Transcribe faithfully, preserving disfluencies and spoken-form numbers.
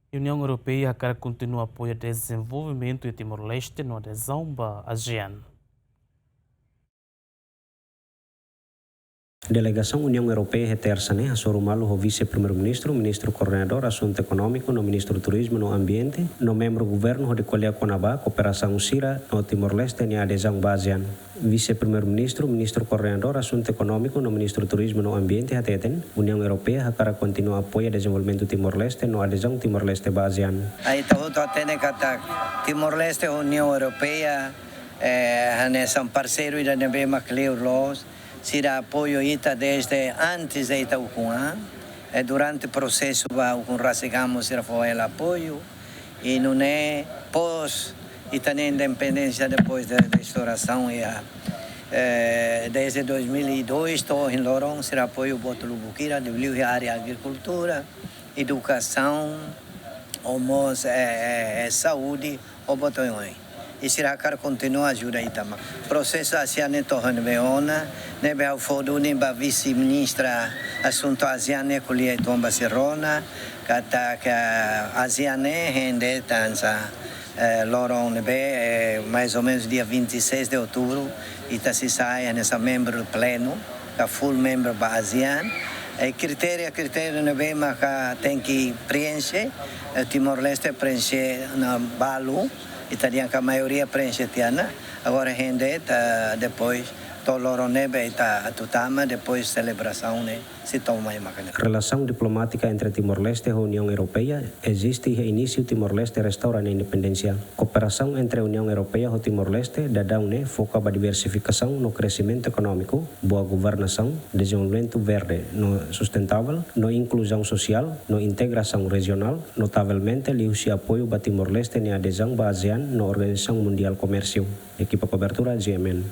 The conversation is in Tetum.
Uniaun Europeia hakarak kontinua apoia dezenvolvimentu iha Timor-Leste no adezaun ba ASEAN. Delegasaun Uniaun Europeia iha Tersa ne'e hasoru malu ho Vise-Primeiru-Ministru, Ministru Koordenadór Asuntu Ekonómiku no Ministru Turizmu no Ambiente, no membru governu hodi ko'alia kona-ba kooperasaun sira no Timor-Leste nia adezaun ba ASEAN. Vise-Primeiru-Ministru, Ministru Koordenadór Asuntu Ekonómiku no Ministru Turizmu no Ambiente hateten, Uniaun Europeia hakarak kontinua apoia dezenvolvimentu Timor-Leste no adezaun Timor-Leste ba ASEAN. Ita hotu hatene katak Timor-Leste ho Uniaun Europeia, eh, hanesan parseiru ida ne'ebé mak kleur loos, sira apoiu ita desde antes de ita ukun an, eh, durante prosesu ba ukun rasik amu sira fó hela apoiu, i nune'e pós ita-nia independénsia, depois de restaurasaun, iha, eh, desde dois mil e dois to'o ohin loron sira apoiu boot lubuk hira, liuliu iha área agrikultura, edukasaun, no mós, eh, eh, eh, saúde, ho boot oioin. I sira hakarak kontinua ajuda ita mak. Prosesu ASEAN ne'e to'o ne'ebé ona, ne'ebé ha'u fó duni ba Vise-Ministra Asuntu ASEAN ne'e ko'alia uitoan ba sira ona, katak ASEAN ne'e hein de'it hanesan, eh, loron ne'ebé, eh, mais ou menos dia vinte e seis de outubro, ita sei sai hanesan membru plenu, ka full member ba ASEAN. I kritériu, kritériu ne'ebé maka tenke preenxe, eh, Timor-Leste preenxe ona balu, ita dehan katak maioria preenxe tiha ona. Agora hein de'it, eh, depois to'o loron ne'ebé ita atu tama, depois selebrasaun ne'e sei to'o mai mak ne'e. Relasaun diplomátika entre Timor-Leste ho Uniaun Europeia eziste iha inísiu Timor-Leste restaura nia independénsia. Kooperasaun entre Uniaun Europeia ho Timor-Leste daudaun ne'e foka ba diversifikasaun no kresimentu ekonómiku, boa governasaun, dezenvolvimentu verde no sustentavel, no inkluzaun sosiál, no integrasaun rejionál, notavelmente liuhusi apoiu ba Timor-Leste nia adezaun ba ASEAN no Organizasaun Mundiál Komérsiu. Ekipa kobertura, G M N.